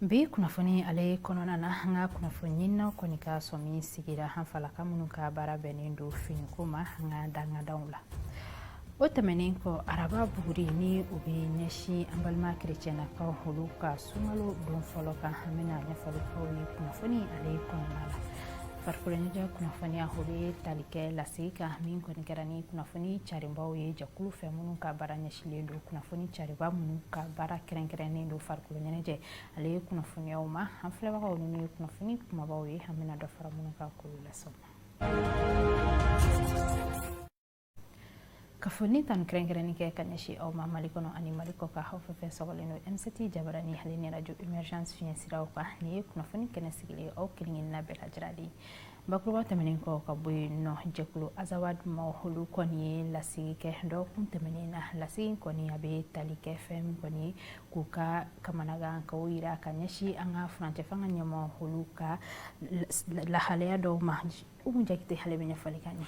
Bi kunnafoni ale kɔnɔna na, an ka kunnafoni ɲininaw kɔni ka sɔmi sigira an falaka minnu ka baara bɛnnen don finiko ma an ka dangadanw la. O tɛmɛnen kɔ, araba buguri ni o bɛ ɲɛsin an balima kerecɛnnakaw olu ka sunkalo don fɔlɔ kan, an bɛna ɲɛfɔli k'aw ye kunnafoni ale kɔnɔna la. Farikolo ɲɛnajɛ kunnafoniya, o bɛ tali kɛ lasigi kan min kɔni kɛra ni kunnafoni carinbaw ye jɛkulu fɛ minnu ka baara ɲɛsilen don kunnafoni cariba minnu ka baara kɛrɛnkɛrɛnnen don farikolo ɲɛnajɛ ale kunnafoniyaw ma. An filɛbagaw, ninnu ye kunnafoni kumabaw ye, an bɛna dɔ fara minnu kan k'olu lase aw ma. Ka foli ni tanu kɛrɛnkɛrɛnni kɛ ka ɲɛsin aw ma Mali kɔnɔ ani Mali kɔ kan, aw fɛn fɛn sɔgɔlen don M7 jabarani ale ni radio Emergence fiɲɛ siraw kan. Nin ye kunnafoni kɛnɛ sigilen ye aw kelen kelenna bɛɛ lajɛlen. Bakuruba tɛmɛnen kɔ ka bɔ yen nɔ, jɛkulu Azawad maaw olu kɔni ye lasigi kɛ dɔgɔkun tɛmɛnen na. Lasigi kɔni a bɛ tali kɛ fɛn min kɔni ye k'u ka kamanagan k'o yira ka ɲɛsin an ka furancɛ fanga ɲɛmaaw olu ka lahalaya dɔw ma. Umu Jakite ale bɛ ɲɛfɔli k'an ye.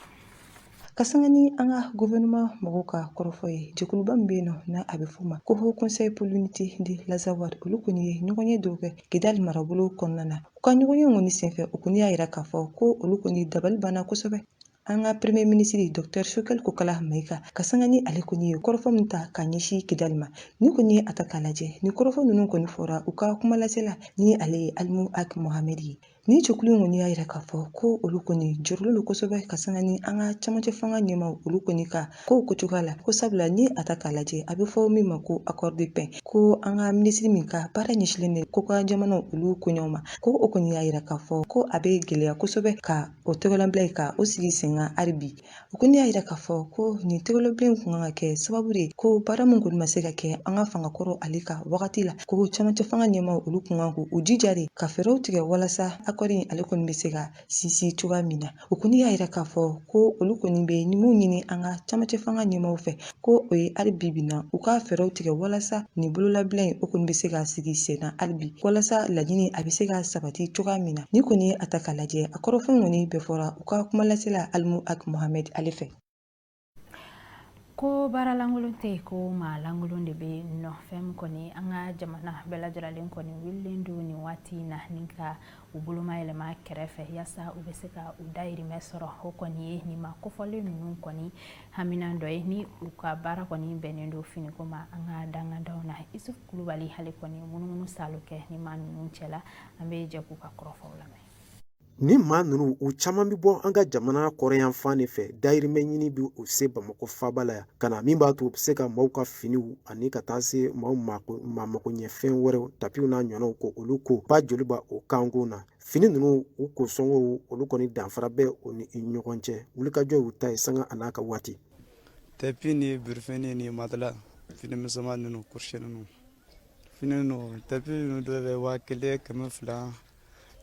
Ka sanga ni an ka gouvernement mɔgɔw ka kɔrɔfɔ ye, jɛkuluba min bɛ yen nɔ n'a a bɛ f'o ma ko Haut Conseil pour l'unité de l'Azawad, olu kɔni ye ɲɔgɔnye dɔw kɛ Kidali marabolo kɔnɔna na. U ka ɲɔgɔnye kɔni senfɛ, u kɔni y'a yira k'a fɔ ko olu kɔni dabali banna kosɛbɛ an ka premier ministre Docteur Choguel Kokalla Maïga, ka sanga ni ale kɔni ye kɔrɔfɔ min ta ka ɲɛsin Kidali ma. Ni kɔni ye a ta k'a lajɛ, ni kɔrɔfɔ ninnu kɔni fɔra u ka kumalasela ni ale ye Alimu Ag Mohamed ye. Ni jɛkulu in kɔni y'a yira k'a fɔ ko olu kɔni jɔrɔlen don kosɛbɛ ka sanga ni an ka camancɛ fanga ɲɛmaaw olu kɔni ka kow kɛcogoya la, ko sabula ni a ta k'a lajɛ, a bɛ fɔ min ma ko accord de paix, ko an ka minisiri min ka baara ɲɛsilen don kɔkan jamanaw olu koɲɛw ma, ko o kɔni y'a yira k'a fɔ ko a bɛ gɛlɛya kosɛbɛ ka o tɛgɛnɔbila in ka o sigi sen kan hali bi. U kɔni y'a yira k'a fɔ ko nin tɛgɛnɔbila in kun kan ka kɛ sababu de ye ko baara min kɔni ma se ka kɛ an ka fanga kɔrɔ ale ka wagati la, ko camancɛ fanga ɲɛmaaw olu kun kan k'u jija de ka fɛɛrɛw tigɛ walasa accord in ale kɔni bɛ se ka sinsin cogoya min na. U kɔni y'a yira k'a fɔ ko olu kɔni bɛ ni mun ɲini an ka camancɛ fanga ɲɛmaaw fɛ, ko o ye hali bi bi na u ka fɛɛrɛw tigɛ walasa nin bololabila in o kɔni bɛ se ka sigi sen na hali bi, walasa laɲini a bɛ se ka sabati cogoya min na. Ni kɔni ye a ta k'a lajɛ, a kɔrɔfɔ kɔni bɛɛ fɔra u ka kumalasela Alimu Ag Mohamed ale fɛ. Ko baara lankolon tɛ yen, ko maa lankolon de bɛ yen nɔ. Fɛn min kɔni an ka jamana bɛɛ lajɛlen kɔni wulilen don nin waati in na ni ka u boloma yɛlɛma kɛrɛfɛ yaasa u bɛ se ka u dayirimɛ sɔrɔ, o kɔni ye nin maa kofɔlen ninnu kɔni hamina dɔ ye ni u ka baara kɔni bɛnnen don finiko ma an ka dangadanw na. Isuf Kulubali ale kɔni munumunu salo kɛ ni maa ninnu cɛla. An bɛ jɛ k'u ka kɔrɔfɔw lamɛn. Ni maa ninnu u caman bɛ bɔ an ka jamana kɔrɔnyanfan de fɛ, dayirimɛ ɲini bɛ u se Bamakɔ faaba la yan ka na, min b'a to u bɛ se ka maaw ka finiw ani ka taa se maaw ma makoɲɛfɛn wɛrɛw, tapiw n'a ɲɔgɔnnaw, ko olu ko ba joli b'a o kankun na. Fini ninnu u ko sɔngɔw olu kɔni danfara bɛ u ni ɲɔgɔn cɛ. Wulikajɔ y'u ta ye sanga a n'a ka waati. Tapi ni birifini ni matelas, fini misɛnman ninnu, kurusi ninnu, fini ninnu, tapi ninnu dɔw bɛ 1200,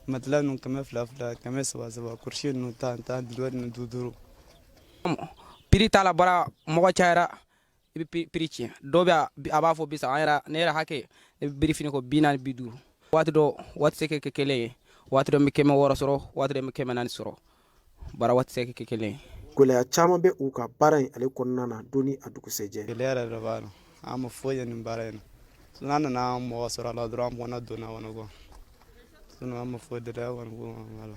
matelas ninnu 200 fila, 300 saba, kurusi ninnu 10 10, dulɔ ninnu duuru duuru. Prix t'a la, bara mɔgɔ cayara, i bɛ prix tiɲɛ. Dɔw bɛ a b'a fɔ 30. An yɛrɛ, ne yɛrɛ hakɛ, ne bɛ birifini ko 40, 50. Waati dɔ waati tɛ kɛ kelen ye. Waati dɔ n bɛ 600 sɔrɔ, waati dɔ n bɛ 400 sɔrɔ. Bara waati tɛ kɛ kelen ye. Gɛlɛya caman bɛ u ka baara in ale kɔnɔna na don ni a dugusɛjɛ. Gɛlɛya yɛrɛ de b'a la. An ma foyi ye nin baara in na. N'an nana mɔgɔ sɔrɔ a la dɔrɔn, an bɔnna donna kɔnɔ quoi. Sinon an ma foyi gɛlɛya kɔni ko b'a la.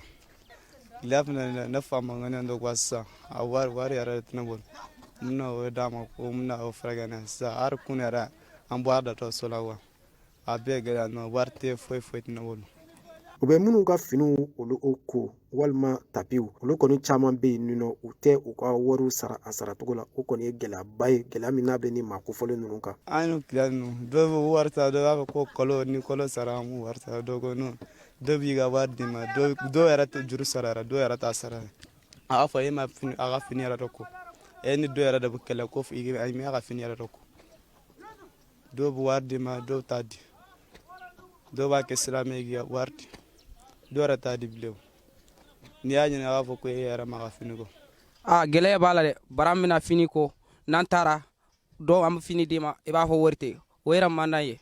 Gɛlɛya fana, ne fa ma ŋaniya dɔ quoi. Sisan a wari yɛrɛ tɛ ne bolo, n bɛna o d'a ma ko n bɛna o furakɛ n'a ye. Sisan hali kun yɛrɛ, an bɔra dɔgɔtɔrɔso la quoi. A bɛɛ gɛlɛya nɔ, wari tɛ, foyi foyi tɛ ne bolo. U bɛ minnu ka finiw olu o ko walima tapiw, olu kɔni caman bɛ yen nɔ, u tɛ u ka wariw sara a saracogo la. O kɔni ye gɛlɛyaba ye, gɛlɛya min n'a bɛ ni maa kofɔlen ninnu kan. An y'u tila ninnu, dɔw bɛ wari sara, dɔw b'a fɔ ko kalo ni kalo sara an b'u wari sara. Dɔw ko non, dɔw b'i ka wari d'i ma, dɔw yɛrɛ tɛ juru sara yɛrɛ, dɔw yɛrɛ t'a sara. A b'a fɔ e ma fini, a ka fini yɛrɛ de ko, e ni dɔw yɛrɛ de bɛ kɛlɛ ko i ma ka fini yɛrɛ de ko. Dɔw bɛ wari d'i ma, dɔw t'a di, dɔw b'a kɛ silamɛ k'i ka wari di, dɔw yɛrɛ t'a di bilen. N'i y'a ɲininka, a b'a fɔ ko e yɛrɛ ma ka fini ko. Aa, gɛlɛya b'a la dɛ. Bara an bɛna fini ko, n'an taara dɔw, an bɛ fini d'i ma, i b'a fɔ wari tɛ. O yɛrɛ man d'an ye.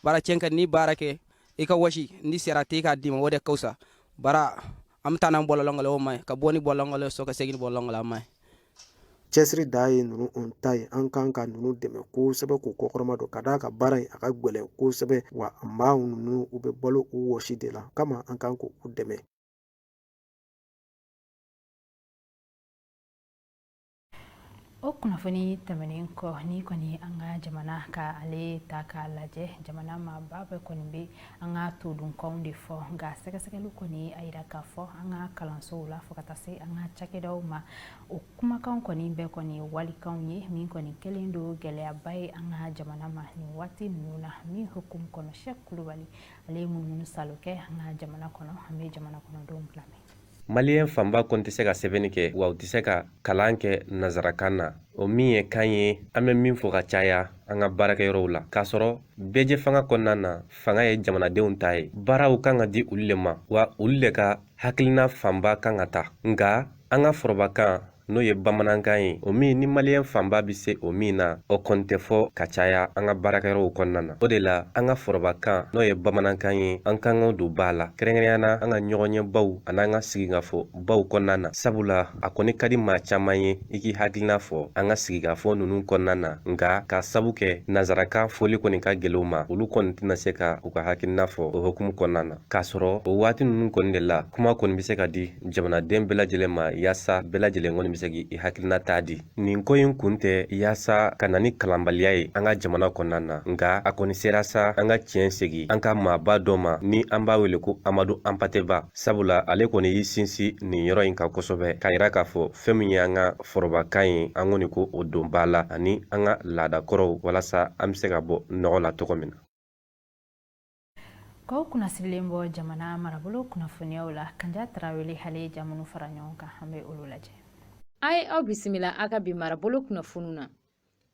Bara tiɲɛ ka ni baara kɛ i ka wasi ni sera tɛ k'a d'i ma, o de ka fisa. Bara an bɛ taa n'an bɔlɔlɔngɔlɔ, o man ɲi. Ka bɔ ni bɔlɔlɔngɔlɔ so ka segin ni bɔlɔlɔngɔlɔ, a man ɲi. Cɛsiri dan ye ninnu ta ye. An kan ka ninnu dɛmɛ kosɛbɛ k'u kɔkɔrɔma don, ka d'a kan baara in a ka gɛlɛn kosɛbɛ, wa maa ninnu u bɛ balo u wɔsi de la kama, an kan k'u dɛmɛ. O kunnafoni tɛmɛnen kɔ, ni kɔni an ka jamana ka ale ta k'a lajɛ, jamana maaba bɛɛ kɔni bɛ an ka todunkanw de fɔ, nka sɛgɛsɛgɛli kɔni a yira k'a fɔ an ka kalansow la fo ka taa se an ka cakɛdaw ma, o kumakan kɔni bɛɛ kɔni ye walikanw ye min kɔni kɛlen don gɛlɛyaba ye an ka jamana ma nin waati ninnu na. Min hukumu kɔnɔ, Sɛk Kulubali ale ye munumunu salo kɛ an ka jamana kɔnɔ. An bɛ jamana kɔnɔdenw lamɛn. Maliyɛn fanba kɔni tɛ se ka sɛbɛnni kɛ, wa u tɛ se ka kalan kɛ nazarakan na, o min ye kan ye an bɛ min fɔ ka caya an ka baarakɛyɔrɔw la, k'a sɔrɔ bɛɛjɛ fanga kɔnɔna na, fanga ye jamanadenw ta ye, baaraw kan ka di olu le ma, wa olu le ka hakilina fanba kan ka ta. Nka an ka forobakan, n'o ye bamanankan ye, o min ni maliyɛn fanba bɛ se o min na, o kɔni tɛ fɔ ka caya an ka baarakɛyɔrɔw kɔnɔna na. O de la an ka forobakan, n'o ye bamanankan ye, an kan k'o don ba la, kɛrɛnkɛrɛnnenya na an ka ɲɔgɔnyebaw an'an ka sigikafɔbaw kɔnɔna na, sabula a kɔni ka di maa caman ye i k'i hakilina fɔ an ka sigikafɔ ninnu kɔnɔna na, nka k'a sabu kɛ nazarakan fɔli kɔni ka gɛlɛn u ma, olu kɔni tɛna se ka u ka hakilina fɔ o hukumu kɔnɔna na. K'a sɔrɔ o waati ninnu kɔni de la, kuma kɔni bɛ se ka di jamanaden bɛɛ lajɛlen ma, yaasa bɛɛ lajɛlen kɔni bɛ se k'i hakilina ta di. Nin ko in kun tɛ yaasa ka na ni kalanbaliya ye an ka jamana kɔnɔna na, nka a kɔni sera sa an ka tiɲɛ segin an ka maaba dɔ ma ni an b'a wele ko Amadu Anpate Ba, sabula ale kɔni y'i sinsin nin yɔrɔ in kan kosɛbɛ, k'a yira k'a fɔ fɛn min ye an ka forobakan ye, an kɔni ko o don ba la ani an ka laadakɔrɔw, walasa an bɛ se ka bɔ nɔgɔ la cogo min na. K'aw kunnasirilen bɔ jamana marabolo kunnafoniyaw la, Kanja Tarawele ale ye ja minnu fara ɲɔgɔn kan, an bɛ olu lajɛ. A ye aw bisimila a ka bi marabolo kunnafoniw na.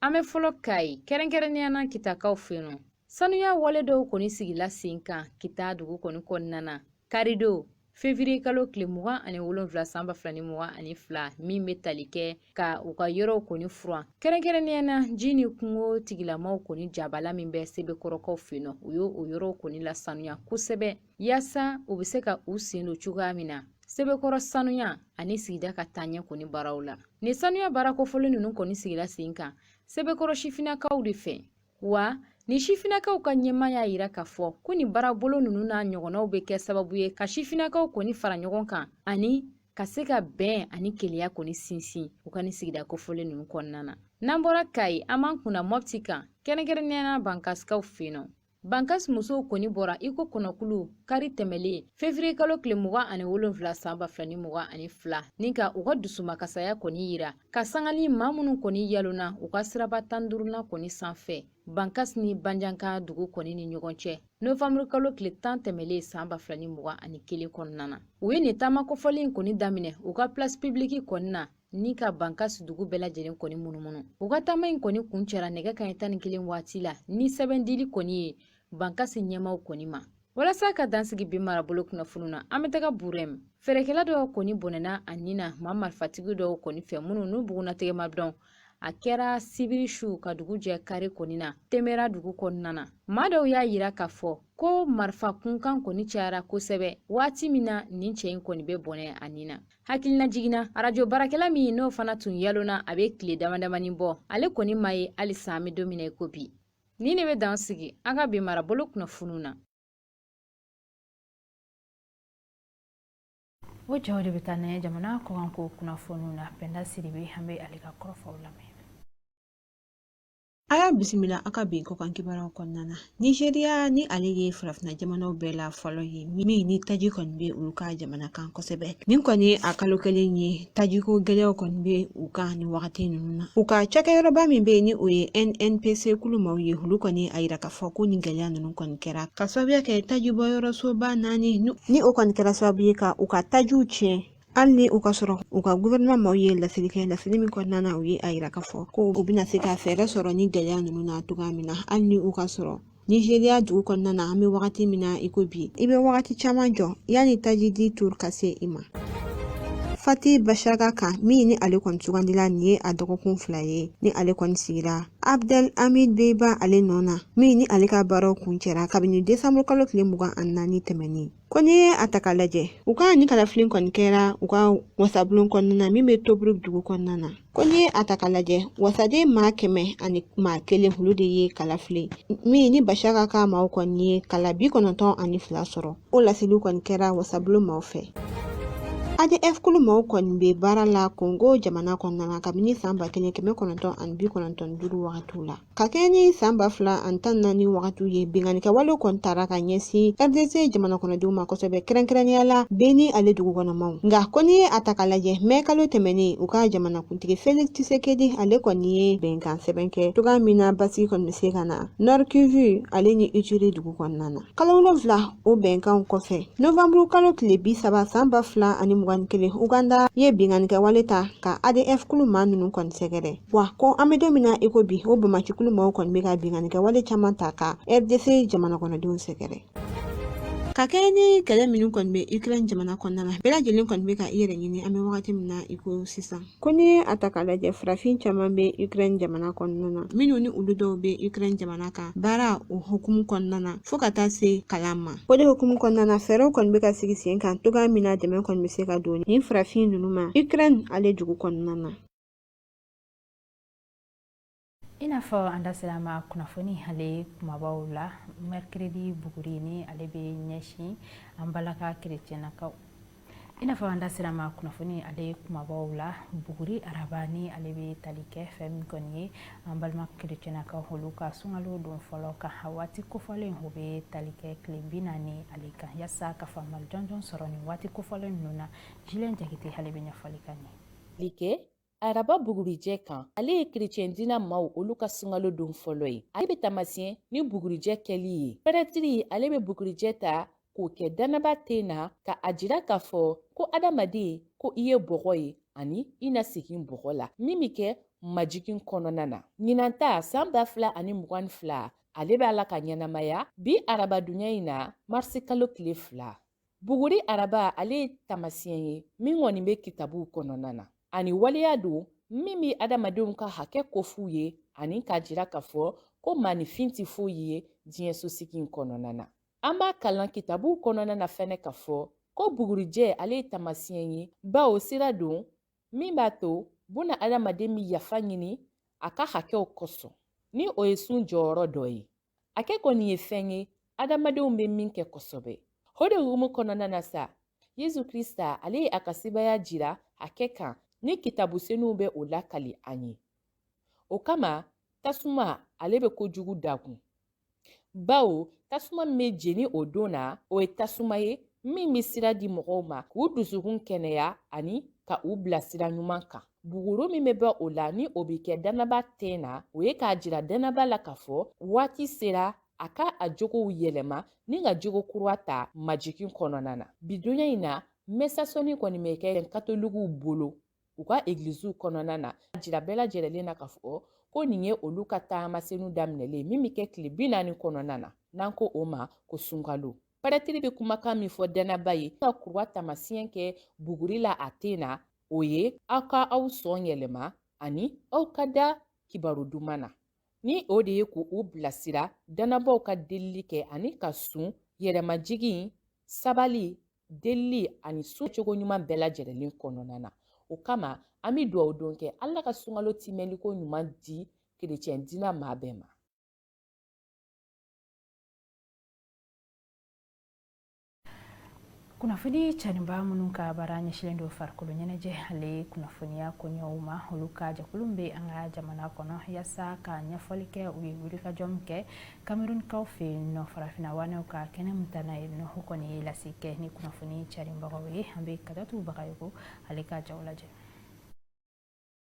An bɛ fɔlɔ Kayi, kɛrɛnkɛrɛnnenya na Kitakaw fɛ yen nɔ. Sanuya wale dɔw kɔni sigila sen kan Kita dugu kɔni kɔnɔna na. Karidon, fevrier kalo tile 27 san 2022, min bɛ tali kɛ ka u ka yɔrɔw kɔni furan, kɛrɛnkɛrɛnnenya na ji ni kungo tigilamaw kɔni jabala min bɛ Sebekɔrɔkaw fɛ yen nɔ, u y'o o yɔrɔw kɔni lasanuya kosɛbɛ yaasa u bɛ se ka u sen don cogoya min na Sebekɔrɔ sanuya ani sigida ka taaɲɛ kɔni baaraw la. Nin sanuya baara kofɔlen ninnu kɔni sigila sen kan Sebekɔrɔ sifinnakaw de fɛ. Wa ni sifinnakaw ka ɲɛmaa y'a yira k'a fɔ ko nin baarabolo ninnu n'a ɲɔgɔnnaw bɛ kɛ sababu ye ka sifinnakaw kɔni fara ɲɔgɔn kan ani ka se ka bɛn ani kelenya kɔni sinsin u ka nin sigida kofɔlen ninnu kɔnɔna na. N'an bɔra Kayi, an b'an kun da Mɔpti kan, kɛrɛnkɛrɛnnenya na Bankasikaw fɛ yen nɔ. Bankas musow kɔni bɔra i ko kɔnɔkulu kari tɛmɛlen fevrier kalo tile 27 san 2022, ni ka u ka dusumakasaya kɔni yira ka sanga ni maa minnu kɔni yalona u ka siraba 15nan kɔni sanfɛ Bankas ni Banjanka dugu kɔni ni ɲɔgɔn cɛ novanburu kalo tile 10 tɛmɛlen san 2021 kɔnɔna na. U ye nin taama kofɔlen kɔni daminɛ u ka place publique kɔni na ni ka Bankas dugu bɛɛ lajɛlen kɔni munumunu. U ka taama in kɔni kuncɛra nɛgɛ kanɲɛ 11 waati la ni sɛbɛn dili kɔni ye Bankas ɲɛmaaw kɔni ma. Walasa ka dansigi bi marabolo kunnafoniw na, an bɛ taga Burɛm. Feerekɛla dɔw kɔni bɔnɛna a ni na maa marifatigi dɔw kɔni fɛ minnu n'u bugunnatigɛ ma dɔn. A kɛra sibiri su ka dugu jɛ kari kɔni na Temera dugu kɔnɔna na. Maa dɔw y'a yira k'a fɔ ko marifa kunkan kɔni cayara kosɛbɛ waati min na nin cɛ in kɔni bɛ bɔnɛ a ni na. Hakilina jiginna arajo baarakɛla min n'o fana tun yalona a bɛ tile damadamanin bɔ, ale kɔni ma ye halisa an bɛ don min na i ko bi. Nin de bɛ dan sigi an ka bi marabolo kunnafoniw na. O jaw de bɛ taa n'a ye jamana kɔkanko kunnafoniw na. Pɛnda Sidibe, an bɛ ale ka kɔrɔfɔw lamɛn. A y'a bisimila a ka bi kɔkan kibaruyaw kɔnɔna na. Nizeriya ni ale ye farafinna jamanaw bɛɛ la fɔlɔ ye min ni taji kɔni bɛ olu ka jamana kan kosɛbɛ. Nin kɔni a kalo kelen ye tajiko gɛlɛyaw kɔni bɛ u kan nin wagati ninnu na. U ka cakɛyɔrɔba min bɛ yen ni o ye NNPC kulumaw ye, olu kɔni a yira k'a fɔ ko nin gɛlɛya ninnu kɔni kɛra ka sababuya kɛ tajibɔyɔrɔsoba 4 ni o kɔni kɛra sababu ye ka u ka tajiw tiɲɛ. Hali ni u ka sɔrɔ u ka gouvernement maaw ye laseli kɛ, laseli min kɔnɔna na u ye a yira k'a fɔ ko u bɛna se ka fɛɛrɛ sɔrɔ ni gɛlɛya ninnu na cogoya min na. Hali ni u ka sɔrɔ Nizeriya dugu kɔnɔna na, an bɛ wagati min na i ko bi, i bɛ wagati caman jɔ yanni taji di tour ka se i ma. Fati Bashaga kan, min ni ale kɔni sugandila nin ye a dɔgɔkun 2 ye ni ale kɔni sigira Abdel Hamid Dbeibah ale nɔ na, min ni ale ka baaraw kuncɛra kabini desanburu kalo tile 24 tɛmɛnen. Ko n'i ye a ta k'a lajɛ, u ka ni kalafili kɔni kɛra u ka wasabulon kɔnɔna na min bɛ Tobruk dugu kɔnɔna na. Ko n'i ye a ta k'a lajɛ, wasaden 101 olu de ye kala fili, min ni Bashaga ka maaw kɔni ye kala 92 sɔrɔ. O laseliw kɔni kɛra wasabulon maaw fɛ. ADF kulu maaw kɔni bɛ baara la Kongo jamana kɔnɔna na kabini san 1995 wagatiw la. Ka kɛɲɛ ni san 2014 wagatiw ye, binkannikɛwalew kɔni tara ka ɲɛsin RDC jamana kɔnɔdenw ma kosɛbɛ, kɛrɛnkɛrɛnnenya la Beni ale dugu kɔnɔmaw. Nka ko n'i ye a ta k'a lajɛ, mɛ kalo tɛmɛnen, u ka jamanakuntigi Felix Tshisekedi ale kɔni ye bɛnkan sɛbɛn kɛ cogoya min na basigi kɔni bɛ se ka na Nord Kivu ale ni Ituri dugu kɔnɔna na. Kalo 7 o bɛnkanw kɔfɛ, novanburu kalo tile 30 san 2021, Uganda ye binkannikɛwale ta ka ADF kulu maa ninnu kɔni sɛgɛrɛ. Wa ko an bɛ don min na i ko bi, o banbaancikulu maaw kɔni bɛ ka binkannikɛwale caman ta ka RDC jamana kɔnɔdenw sɛgɛrɛ. Ka kɛɲɛ ni kɛlɛ minnu kɔni bɛ Ukraine jamana kɔnɔna na, bɛɛ lajɛlen kɔni bɛ ka i yɛrɛ ɲini an bɛ wagati min na i ko sisan. Ko n'i ye a ta k'a lajɛ, farafin caman bɛ Ukraine jamana kɔnɔna na, minnu ni olu dɔw bɛ Ukraine jamana kan baara o hukumu kɔnɔna na fo ka taa se kalan ma. O de hukumu kɔnɔna na, fɛɛrɛw kɔni bɛ ka sigi sen kan cogoya min na dɛmɛ kɔni bɛ se ka don nin farafin ninnu ma Ukraine ale dugu kɔnɔna na. I n'a fɔ an da sera ma kunnafoni ale kumabaw la, mercredi buguri ni ale bɛ ɲɛsin an balaka kerecɛnnakaw. I n'a fɔ an da sera ma kunnafoni ale kumabaw la, buguri araba ni ale bɛ tali kɛ fɛn min kɔni ye an balima kerecɛnnakaw olu ka sunkalo don fɔlɔ kan, a waati kofɔlen o bɛ tali kɛ tile 40 ale kan. Yaasa ka faamuyali jɔnjɔn sɔrɔ nin waati kofɔlen ninnu na, Julien Jakite ale bɛ ɲɛfɔli k'an ye. Araba bugurijɛ kan, ale ye kerecɛn dina maaw olu ka sunkalo don fɔlɔ ye. Ale bɛ taamasiyɛn ni bugurijɛ kɛli ye. Pɛrɛtiri ale bɛ bugurijɛ ta k'o kɛ dannaba ten na ka a jira k'a fɔ ko adamaden ko i ye bɔgɔ ye ani i na segin bɔgɔ la, min bɛ kɛ majigin kɔnɔna na. Ɲinan ta san 2022, ale b'a la ka ɲɛnamaya bi arabadonya in na, marisi kalo tile 2. Buguri araba ale ye taamasiyɛn ye min kɔni bɛ kitabuw kɔnɔna na, ani waleya don min bɛ adamadenw ka hakɛ kof'u ye ani k'a jira k'a fɔ ko maaninfin tɛ foyi ye diɲɛ sosigi in kɔnɔna na. An b'a kalan kitabuw kɔnɔna na fɛnɛ k'a fɔ ko bugurijɛ ale ye taamasiyɛn ye, bawo sira don min b'a to buna adamaden bɛ yafa ɲini a ka hakɛw kosɔn, ni o ye sun jɔyɔrɔ dɔ ye. Hakɛ kɔni ye fɛn ye adamadenw bɛ min kɛ kosɛbɛ. O de hukumu kɔnɔna na sa, Yesu Krista ale ye a ka sebaaya jira hakɛ kan ni kitabu senuw bɛ o lakali an ye. O kama, tasuma ale bɛ kojugu dagun. Bawo tasuma min bɛ jeni o don na, o ye tasuma ye min bɛ sira di mɔgɔw ma k'u dusukun kɛnɛya ani ka u bila sira ɲuman kan. Buguru min bɛ bɔ o la ni o bɛ kɛ dannaba ten na, o ye k'a jira dannaba la k'a fɔ waati sera a ka a jogow yɛlɛma ni ka jogo kura ta majigin kɔnɔna na. Bi donya in na, mɛsasɔnni kɔni bɛ kɛ katolikiw bolo u ka egiliziw kɔnɔna na, a jira bɛɛ lajɛlen na k'a fɔ ko nin ye olu ka taamasenu daminɛlen min bɛ kɛ tile 40 kɔnɔna na, n'an ko o ma ko sunkalo. Pɛrɛtiri bɛ kumakan min fɔ dannaba ye ka kuruwa taamasiyɛn kɛ buguri la a ten na, o ye aw ka aw sɔn yɛlɛma ani aw ka da kibaru duman na, ni o de ye k'u bilasira dannabaw ka delili kɛ ani ka sun, yɛrɛmajigin, sabali, delili ani sun cogo ɲuman bɛɛ lajɛlen kɔnɔna na. O kama an bɛ dugawu don kɛ Ala ka sunkalo timɛliko ɲuman di kerecɛn diinɛ maa bɛɛ ma. Kunnafoni carinba minnu ka baara ɲɛsinnen don farikolo ɲɛnajɛ ale kunnafoniya koɲɛw ma, olu ka jɛkulu bɛ an ka jamana kɔnɔ yaasa ka ɲɛfɔli kɛ u ye wulikajɔ min kɛ Kamerunkaw fɛ yen nɔ farafinna wanɛw ka kɛnɛ min ta n'a ye nɔ, o kɔni ye lase kɛ ni kunnafoni carinbagaw ye. An bɛ Kadatu Bagayogo ale ka jaw lajɛ.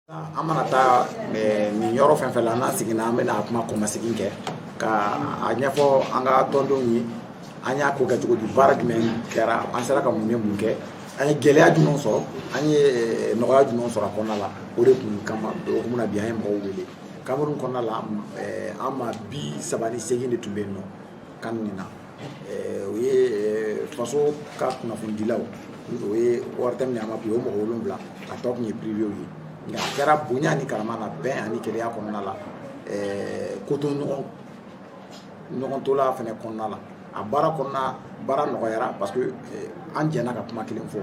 An mana taa nin yɔrɔ fɛn fɛn la, n'an seginna, an bɛna kuma kɔmasegin kɛ ka a ɲɛfɔ an ka tɔndenw ye, an y'a ko kɛ cogo di, baara jumɛn kɛra, an sera ka mun ni mun kɛ, an ye gɛlɛya jumɛn sɔrɔ, an ye nɔgɔya jumɛn sɔrɔ a kɔnɔna la. O de kun kama o hukumu na bi an ye mɔgɔw wele. Cameroun kɔnɔna la, an maa 38 de tun bɛ yen nɔ kan nin na. O ye faso ka kunnafonidilaw, o ye ORTM ni AMAP, o mɔgɔ 7, a tɔ tun ye privéw ye. Nka a kɛra bonya ni karama na, bɛn ani kelenya kɔnɔna la, ko to ɲɔgɔn ɲɔgɔn tola fɛnɛ kɔnɔna la. A baara kɔnɔna, baara nɔgɔyara parce que an jɛnna ka kuma kelen fɔ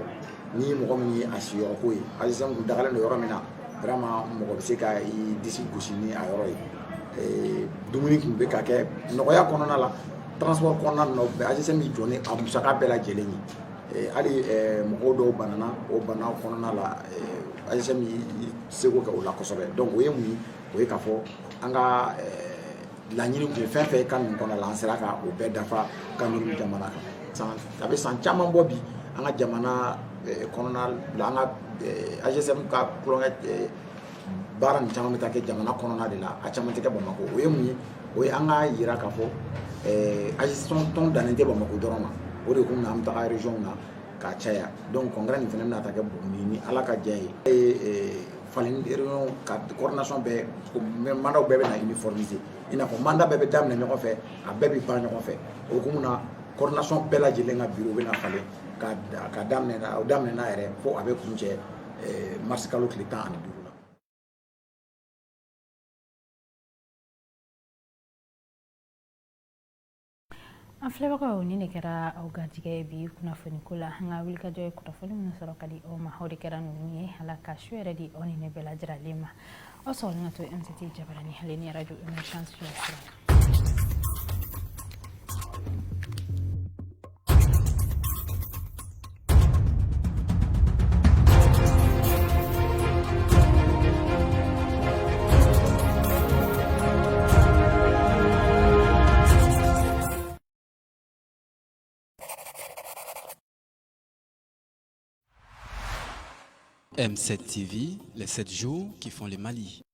ni mɔgɔ min ye a siyɔrɔ ko ye. AJSM kun dagalen don yɔrɔ min na, vraiment mɔgɔ bɛ se ka i disi gosi ni a yɔrɔ ye. Dumuni tun bɛ ka kɛ nɔgɔya kɔnɔna la, transport kɔnɔna na, AJSM y'i jɔ ni a musaka bɛɛ lajɛlen ye. Hali mɔgɔw dɔw banana, o bana kɔnɔna la, AJSM y'i seko kɛ o la kosɛbɛ. Donc o ye mun ye? O ye k'a fɔ an ka laɲini tun ye fɛn fɛn ye kan nin kɔnɔna la, an sera ka o bɛɛ dafa Cameroun jamana kan. San a bɛ san caman bɔ bi, an ka jamana kɔnɔna la, an ka AJSM ka tulonkɛ baara nin caman bɛ taa kɛ jamana kɔnɔna de la, a caman tɛ kɛ Bamakɔ. O ye mun ye? O ye an k'a yira k'a fɔ AJSM tɔn dannen tɛ Bamakɔ dɔrɔn ma. O de kun na an bɛ taga région na k'a caya. Donc congrès nin fana bɛna taa kɛ Buguni ni Ala ka diya ye. Falen réunion ka coordination bɛɛ, mandatw bɛɛ bɛ na uniformiser, i n'a fɔ mandat bɛɛ bɛ daminɛ ɲɔgɔn fɛ, a bɛɛ bɛ ban ɲɔgɔn fɛ. O hukumu na, coordination bɛɛ lajɛlen ka bureau bɛna falen ka daminɛ, o daminɛna yɛrɛ fo a bɛ kuncɛ mars kalo tile 15 la. An filɛbagaw, nin de kɛra aw garijɛgɛ ye bi kunnafoniko la. An ka wulikajɔ ye kunnafoni minnu sɔrɔ ka di aw ma, o de kɛra ninnu ye. Ala ka su yɛrɛ di aw ni ne bɛɛ lajɛlen ma. Aw sɔgɔlen ka to MCT jabarani ale ni radio Emergence sira kan. M7 TV, les 7 jours qui font le Mali.